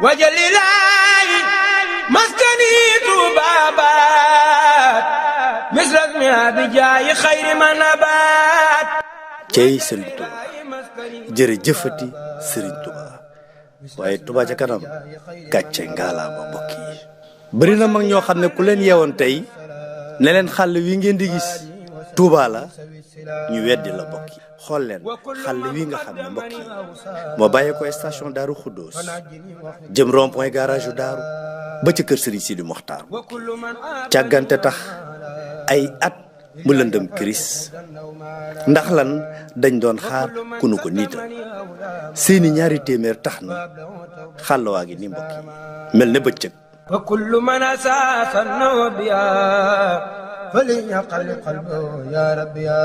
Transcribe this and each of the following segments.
وجللاي مسكني طبابات مثل اسمها بجاي خير من نبات cey Serigne Touba jërëjëfati Serigne Touba waaye Touba ca kanam gàcce ngaalaama mbokk yi bëri na mag ñoo xam ne ku leen yeewoon tey ne leen xàll wi ngeen di gis Touba la ñu weddi la mbokk yi xool leen xàll wi nga xam ne mbokk yi moo bàyyee ko station Daaru Xuddoos jëm rond point garage Daaru ba ca kër Serigne Sidi Mokhtar càggante tax ay at mu lëndëm kiris ndax lan dañ doon xaar ku nu ko niital seeni ñaari téeméer tax na xàll waa ngi ni mbokk yi mel ne bëccëg wa kullu man asaafa nabiya falyaqal qalbu ya rabbi ya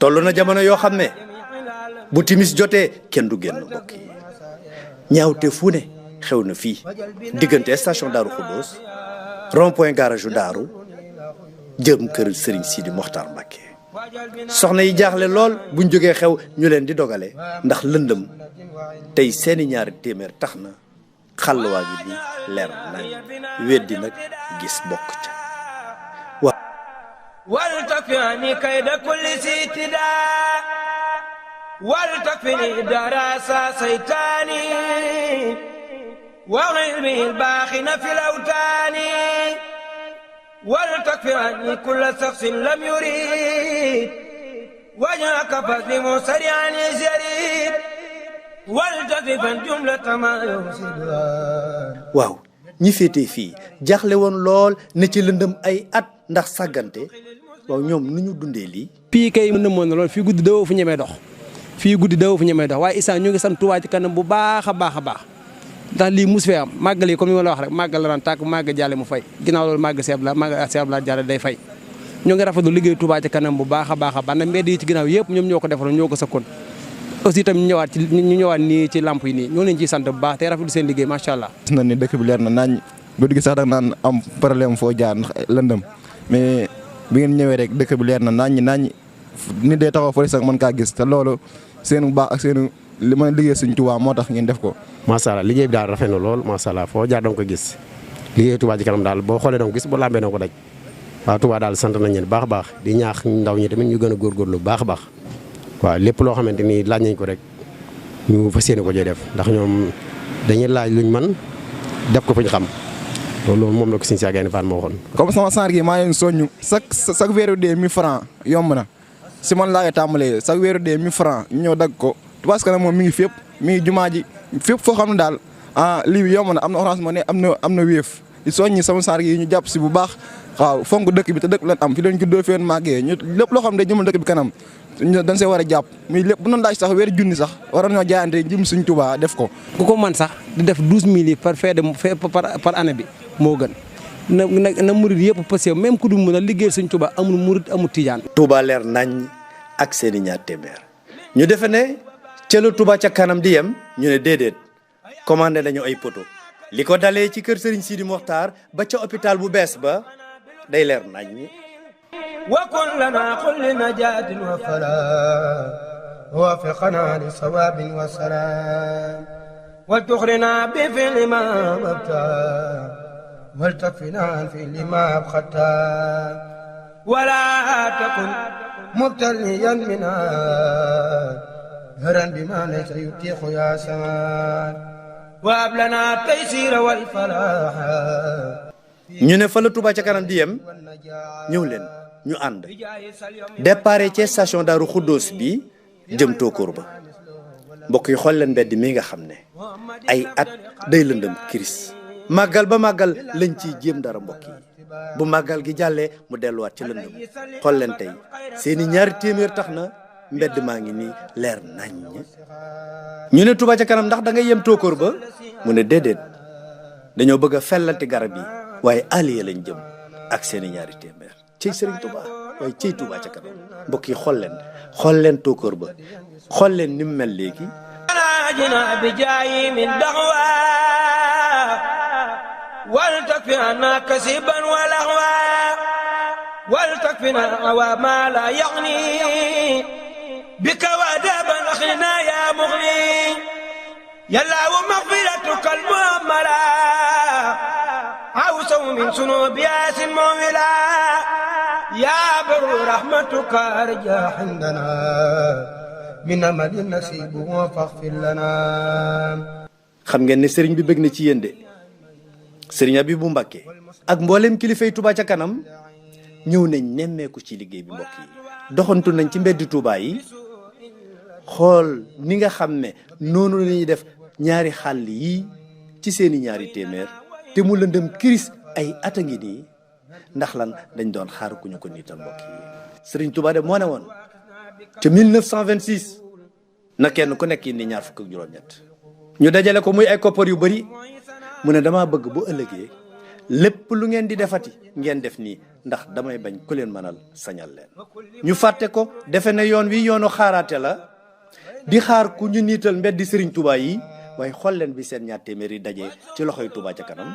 toll na jamono yoo xam ne bu timis jotee kenn du génn mbokk yi ñaawte fu ne xew na fii diggante station Daaru Xuddoos rond point garage Daaru jëm kër Serigne Sidi Mokhtar Mbacké soxna yi jaaxle lool buñ jógee xew ñu leen di dogale ndax lëndëm tey seeni ñaari téeméer tax na xàll waa gi ni leer nañ weddi nag gis bokk ca wal takfini kayda kulli sitida wal takfini darasa saytani wa ilmi al-baxina fil awtani ولتكفرني كل شخص لم يريد وجهك فاسلم سريعا يزيد ولتكفن جملة ما يفسدها waaw ñi féetee fii jaaxle woon lool ne ci lëndëm ay at ndax sàggante waaw ñoom nu ñu dundee lii fii kay mën na moon na lool fii guddi dawoo fu ñemee dox fii guddi dawoo fu ñemee dox waaye Issa ñu ngi sant Touba ci kanam bu baax a baax a baax ndax lii mus fee am màggal yi comme ni ma la wax rek màggal la daan tàkk màggal jàlle mu fay ginnaaw loolu màggal Seex Abdu Lahat jàlle day fay ñoo ngi rafetlu liggéey Touba ci kanam bu baax a baax a baax na mbedd yi ci ginnaaw yëpp ñoom ñoo ko defaroon ñoo ko sëkkoon aussi tam ñu ñëwaat nii ci lamp yi nii ñoo leen ciy sant bu baax te rafetlu seen liggéey macha allah. gis nañ ni dëkk bi leer na naañ guddi gi sax da naan am problème foo jaar ndax lëndëm mais bi ngeen ñëwee rek dëkk bi leer na naañ nit day taxaw fële sax mën kaa gis te loolu seen baax ak seen li ma liggéey Sëñ Touba moo tax ngeen def ko. macha allah liggéey bi daal rafet na lool macha allah foo jaar danga ko gis liggéey Touba ci kanam daal boo xoolee danga ko gis boo lambee danga ko daj waaw Touba daal sant nañ leen baax a baax di ñaax ndaw ñi tamit ñu gën a góorgóorlu bu baax a baax waaw lépp loo xamante ni laaj nañ ko rek ñu fas yéene ko jee def ndax ñoom dañuy laaj luñ man def ko fu ñu xam loolu moom la ko Sëñ Cheikh Gaïndé Fatma moo waxoon. comme sama sànq gi maa leen soññu chaque weeru dee 1000 francs yomb na si man laa koy tàmbalee chaque weeru dee 1000 francs ñu ñëw dagg ko Touba ci kanam moom mi ngi fépp mi ngi jumaa ji fépp foo xam ne daal lii yomb na am na Orange Money am na Wave di soññi sama sànq yi ñu jàpp si bu baax waaw fonk dëkk bi te dëkk leen am fi leen juddoo fi leen màggee ñu lépp loo xam ne jëmal dëkk bi kanam dañ see war a jàpp muy lépp bu noonu laaj sax weer junni sax waroon ñoo jaayante jëm Sëñ Touba def ko. ku ko man sax di def 12000 yi par par année bi moo gën na murid yëpp parce que même ku du mën a liggéey Sëñ Touba amul murid amul tijaan. Touba leer nañ ak seeni ñaar téeméer ñu defe ne ca la Touba ca kanam di yem ñu ne déedéet commandé nañu ay poto li ko dalee ci kër Serigne Sidi Mokhtar ba ca hôpital bu bees ba day leer nañ وكن لنا كل نجاة وفلاح ووفقنا لصواب وسلام وتخرنا بفعل ما أبتا ولتكفنا في لما أبختا ولا تكن مبتليا منا هرا بما ليس يتيح يا سمان وهب لنا التيسير والفلاح ñu ne fa la Touba ca kanam di yem ñëw leen ñu ànd départ ci station Daaru Xuddoos bi jëm Tokor ba mbokk yi xool leen mbedd mi nga xam ne ay at day lëndëm kiris màggal ba màggal lañ ciy jéem dara mbokk yi bu màggal gi jàllee mu delluwaat ci lëndëm xool leen tey seeni ñaari téeméer tax na mbedd maa ngi nii leer nañ ñu ne Touba ca kanam ndax da ngay yem Tokor ba mu ne déedéet dañoo bëgg a fellanti garab yi waaye aliya lañ jëm ak seeni ñaari téeméer ciy Serigne Touba waaye ciy Touba ca kanam mbokk yi xool leen Tokor ba xool leen ni mu mel léegi جنا بجاي من دعوى ولتكفنا كسبا ولهوا ولتكفنا وما لا يغني بك ودابا اخلنا يا مغني يلا ومغفرتك من سنوب ياس مولا يا بر رحمتك أرجى عندنا من أمل نصيب فاغفر لنا. xam ngeen ne sëriñ bi bëgg na ci yéen de sëriñ Abibu Mbàkke ak mboolem kilifay Touba ca kanam ñëw nañ nemmeeku ci liggéey bi mbokk yi doxantu nañ ci mbeddi Touba yi xool ni nga xam ne noonu la ñuy def ñaari xàll yi ci seeni ñaari téeméer te mu lëndëm kiris ay at a ngi nii ndax lan dañ doon xaar ku ñu ko niital mbokk yi. sëriñ Touba de moo ne woon ca 1926 na kenn ku nekk indi ñaar fukk ak juróom-ñett ñu dajale ko muy ay koppar yu bari mu ne dama bëgg bu ëllëgee lépp lu ngeen di defati ngeen def nii ndax damay bañ ku leen mënal sañal leen. ñu fàtte ko defe ne yoon wi yoonu xaaraate la di xaar ku ñu niital mbeddi sëriñ Touba yi waaye xool leen bi seen ñaar téeméer yi dajee ci loxoy Touba ca kanam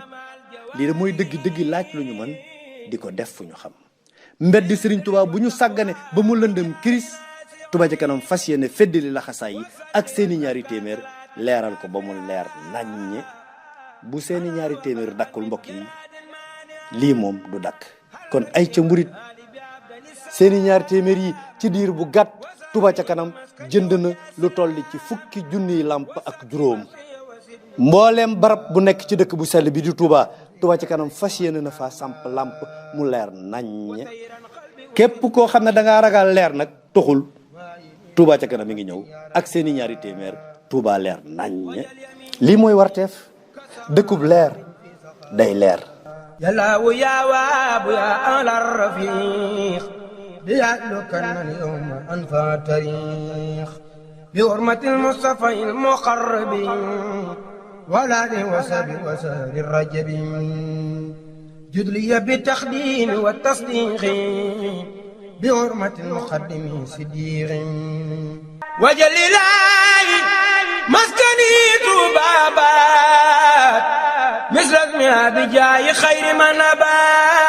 lii de mooy dëgg laaj lu ñu mën di ko def fu ñu xam. mbeddi sëriñ Touba bu ñu sàggane ba mu lëndëm kiris Touba ca kanam fas yéene feddali laxasaay yi ak seeni ñaari téeméer leeral ko ba mu leer naññe. bu seeni ñaari téeméer dakkul mbokk yi lii moom du dakk kon ay ca mburit seeni ñaari téeméer yi ci diir bu gàtt Touba ca kanam jënd na lu toll ci fukki junniy làmp ak juróom mbooleem barab bu nekk ci dëkk bu sell bi di Touba Touba ca kanam fas yéene na fa samp làmp mu leer naññe képp koo xam ne da ngaa ragal leer nag toxul Touba ca kanam mi ngi ñëw ak seeni ñaari téeméer Touba leer naññe lii mooy warteef dëkkub leer day leer. yàllaawu yaa waabu yaa alar rafiq di yaatlu kanal yowma anfa tariix bi hurmatil mustafa il muqarrabi wala li wasabi wasari rajabi judliya bi taxdimi wa tasdiqi bi hurmatil muqaddimi siddiqi wajalilahi maskani tubabat misras mi abijaayi xayri man abaat